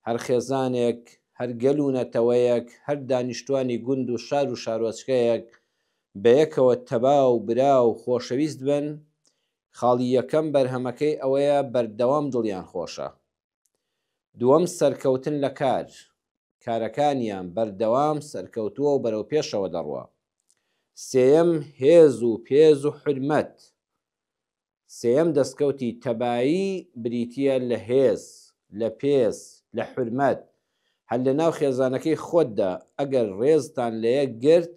هەر خێزانێک، هەر گەل و نەتەوەیەک، هەر دانیشتوانی گوند و شار و شارۆچکەیەک بەیەکەوە تەبا و برا و خۆشەویست بن، خاڵی یەکەم بەرهەمەکەی ئەوەیە بەردەوام دڵیان خۆشە. دووەم سەرکەوتن لە کار، کارەکانیان بەردەوام سەرکەوتووە و بەرەو پێشەوە دەڕوا. سێیەم هێز و پێز و حورمەت، سێیەم دەستکەوتی تەبایی بریتییە لە هێز، لە پێز، لە حورمەت. هەر لە ناو خێزانەکەی خۆتدا ئەگەر ڕێزتان لە یەک گرت،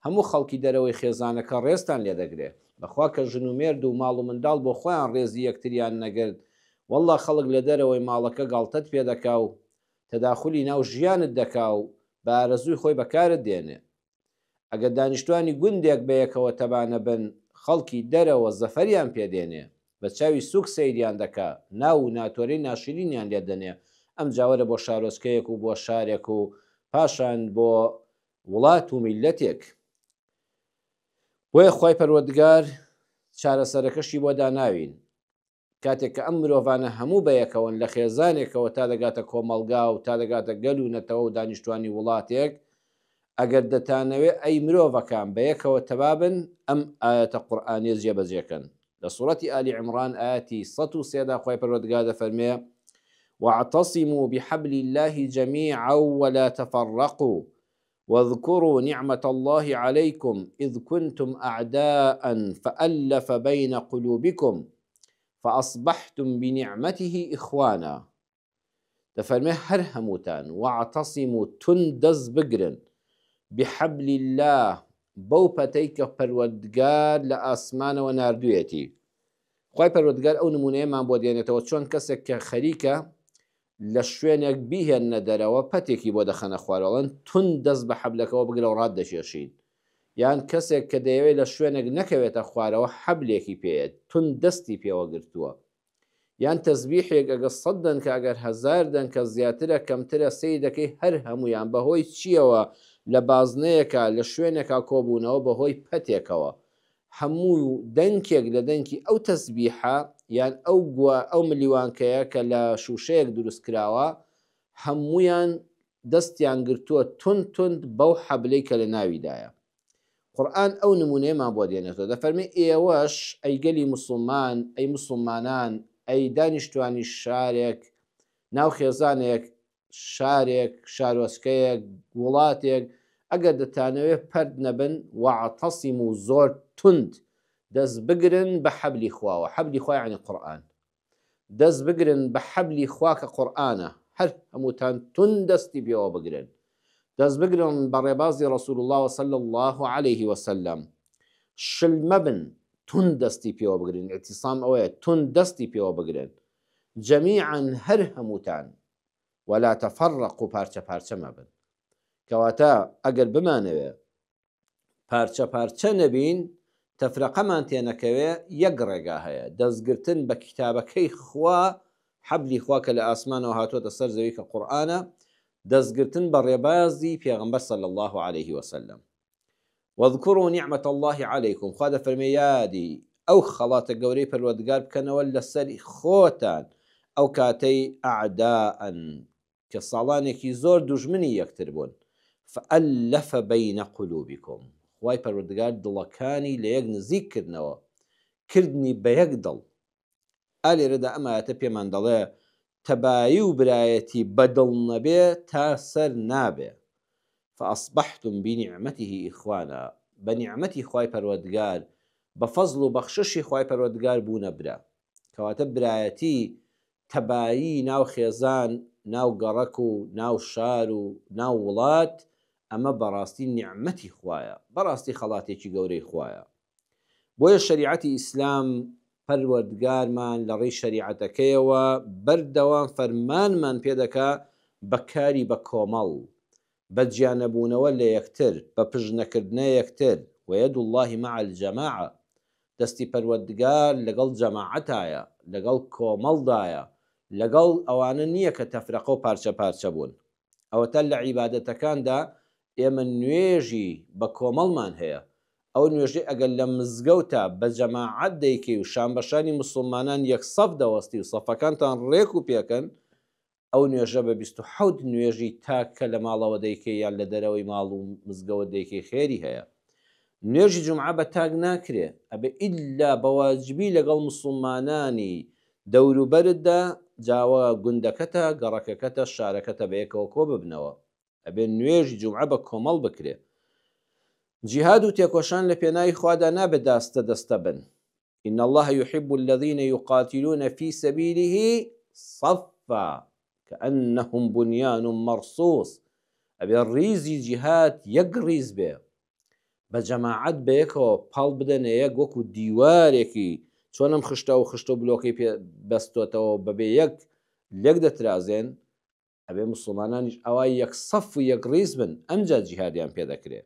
هەموو خەڵکی دەرەوەی خێزانەکە ڕێزتان لێ دەگرێ. بەخوا کە ژن و مێرد و ماڵ و منداڵ بۆ خۆیان ڕێزی یەکتریان نەگرت، وەڵڵا خەڵک لە دەرەوەی ماڵەکە گاڵتەت پێ دەکا و تەداخولی ناو ژیانت دەکا و بە ئارەزووی خۆی بەکارت دێنێ. ئەگەر دانیشتوانی گوندێک بەیەکەوە تەبا نەبن، خەڵکی دەرەوە زەفەریان پێ دێنێ، بە چاوی سووک سەیریان دەکا، ناو و ناتۆرەی ناشرینیان لێ دەنێ، ئەمجا وەرە بۆ شارۆچکەیەک و بۆ شارێک و پاشان بۆ وڵات و میللەتێک. بۆیە خوای پەروەردگار چارەسەرەکەشی بۆ داناوین. کاتێک کە ئەم مرۆڤانە هەموو بەیەکەوەن لە خێزانێکەوە تا دەگاتە کۆمەڵگا و تا دەگاتە گەل و نەتەوە و دانیشتوانی وڵاتێک، ئەگەر دەتانەوێ ئەی مرۆڤەکان بەیەکەوە تەبا بن ئەم ئایەتە قورئانیە جێبەجێ کەن. لە سوڕەتی ئالی عیمڕان ئایەتی 103 دا خوای پەروەردگار دەفەرموێ، واعتصموا بحبل اللە جمیعا ولا تفرقوا واذکروا نعمة اللە علیکم اذ کنتم اعداء فألف بین قلوبکم فاصبحتم بنعمته اخوانا دەفەرمێ هەر هەمووتان واعتصموا توند دەست بگرن بحبل اللە بەو پەتەی کە پەروەردگار لە ئاسمانەوە ناردوویەتی خوای پەروەردگار ئەو نمونەیەمان بۆ دێنێتەوە چۆن کەسێک کە خەریکە لە شوێنێک بیهێننە دەرەوە پەتێکی بۆ دەخەنە خوارەوە ئەڵێن توند دەست بە حەبلەکەوە بگرە و ڕات دەکێشین یان کەسێک کە دەیەوێت لە شوێنێک نەکەوێتە خوارەوە حەبلێکی پێیە توند دەستی پێوە گرتووە یان تەزبیحێک ئەگەر سەد دەنکە ئەگەر هەزار دەنکە زیاترە کەمترە سەیر دەکەی هەر هەموویان بەهۆی چییەوە لە بازنەیەکا لە شوێنێکا کۆبوونەوە بەهۆی پەتێکەوە هەموو دەنکێک لە دەنکی ئەو تەسبیحە یان ئەو گوە ئەو ملیوانکەیە کە لە شووشەیەک دروست کراوە هەموویان دەستیان گرتووە توند توند بەو حەبلەی کە لە ناویدایە. قورئان ئەو نموونەیەمان بۆ دێنێتەوە دەفەرمێ ئێوەش ئەی گەلی موسڵمان ئەی موسڵمانان ئەی دانیشتوانی شارێک ناو خێزانێک شارێک، شارۆچکەیەک، وڵاتێک، ئەگەر دەتانەوێ پەرت نەبن، واعتصموا زۆر توند دەست بگرن بە حەبلی خواوە، حەبلی خوا یەعنی قورئان، دەست بگرن بە حەبلی خوا کە قورئانە، هەر هەمووتان توند دەستی پێوە بگرن، دەست بگرن بە ڕێبازی رسول اللە صلی اللە علیه وسلم، شل مەبن، توند دەستی پێوە بگرن، اعتصام ئەوەیە توند دەستی پێوە بگرن، جمیعا هەر هەمووتان، ولا تفرقوا پارچە پارچە مەبن. کەواتە ئەگەر بمانەوێ پارچە پارچە نەبین، تەفرەقەمان تێنەکەوێ، یەک ڕێگا هەیە، دەستگرتن بە کیتابەکەی خوا، حەبلی خوا کە لە ئاسمانەوە هاتووەتە سەر زەوی کە قورئانە، دەستگرتن بە ڕێبازی پێغەمبەر صلی اللە علیه وسلم. واذکروا نعمة اللە علیکم، خوا دەفەرموێ یادی ئەو خەڵاتە گەورەی پەروەردگار بکەنەوە لەسەر خۆتان ئەو کاتەی اعداء کە ساڵانێکی زۆر دوژمنی یەکتر بوون، فألف بین قلوبکم، خوای پەروەردگار دڵەکانی لەیەک نزیک کردنەوە، کردنی بە یەک دڵ. ئا لێرەدا ئەم ئایەتە پێمان دەڵێ تەبایی و برایەتی بە دڵ نەبێ تا سەر نابێ، فاصبحتم بنعمته اخوانا، بە نیعمەتی خوای پەروەردگار، بە فەزڵ و بەخششی خوای پەروەردگار بوونە برا. کەواتە برایەتی تەبایی ناو خێزان، ناو گەڕەک و ناو شار و ناو وڵات، ئەمە بەڕاستی نیعمەتی خوایە، بەڕاستی خەڵاتێکی گەورەی خوایە. بۆیە شەریعەتی ئیسلام پەروەردگارمان لە ڕێی شەریعەتەکەیەوە بەردەوام فەرمانمان پێ دەکا بە کاری بە کۆمەڵ، بە جیانەبوونەوە لە یەکتر، بە پشت نەکردنە یەکتر، وید اللە مع الجماعە، دەستی پەروەردگار لەگەڵ جەماعەتایە، لەگەڵ کۆمەڵدایە، لەگەڵ ئەوانە نییە کە تەفرەقە و پارچە پارچە بوون. ئەوەتا لە عیبادەتەکاندا ئێمە نوێژی بە کۆمەڵمان هەیە، ئەو نوێژەی ئەگەر لە مزگەوتا بە جەماعەت دەیکەی و شانبەشانی موسڵمانان یەک سەف دەوەستی و سەفەکانتان ڕێک و پێکن، ئەو نوێژە بە 27 نوێژی تاک کە لە ماڵەوە دەیکەی یان لە دەرەوەی ماڵ و مزگەوت دەیکەی خێری هەیە. نوێژی جومعە بە تاک ناکرێ، ئەبێ ئیلا بە واجبی لەگەڵ موسڵمانانی دەوروبەرتدا جاوە گوندەکەتە، گەڕەکەکەتە، شارەکەتە بەیەکەوە کۆ ببنەوە. ئەبێ نوێژی جومعە بە کۆمەڵ بکرێ. جیهاد و تێکۆشان لە پێناوی خوادا نابێ داستە دەستە بن. ان اللە یحب الذین یقاتلون فی سبیله صفا کانهم بنیان مرصوص ئەبێ ڕیزی جیهاد یەک ڕیز بێ بە جەماعەت بەیەکەوە پاڵ بدەنە یەک وەکو دیوارێکی چۆن ئەم خشتە و خشتە و بلۆکەی پێ بەستۆتەوە بەبێ یەک لێک دەترازێن ئەبێ مسلمانانیش ئەوە یەک سەف و یەک ڕیز بن ئەمجا جیهادیان پێ دەکرێ.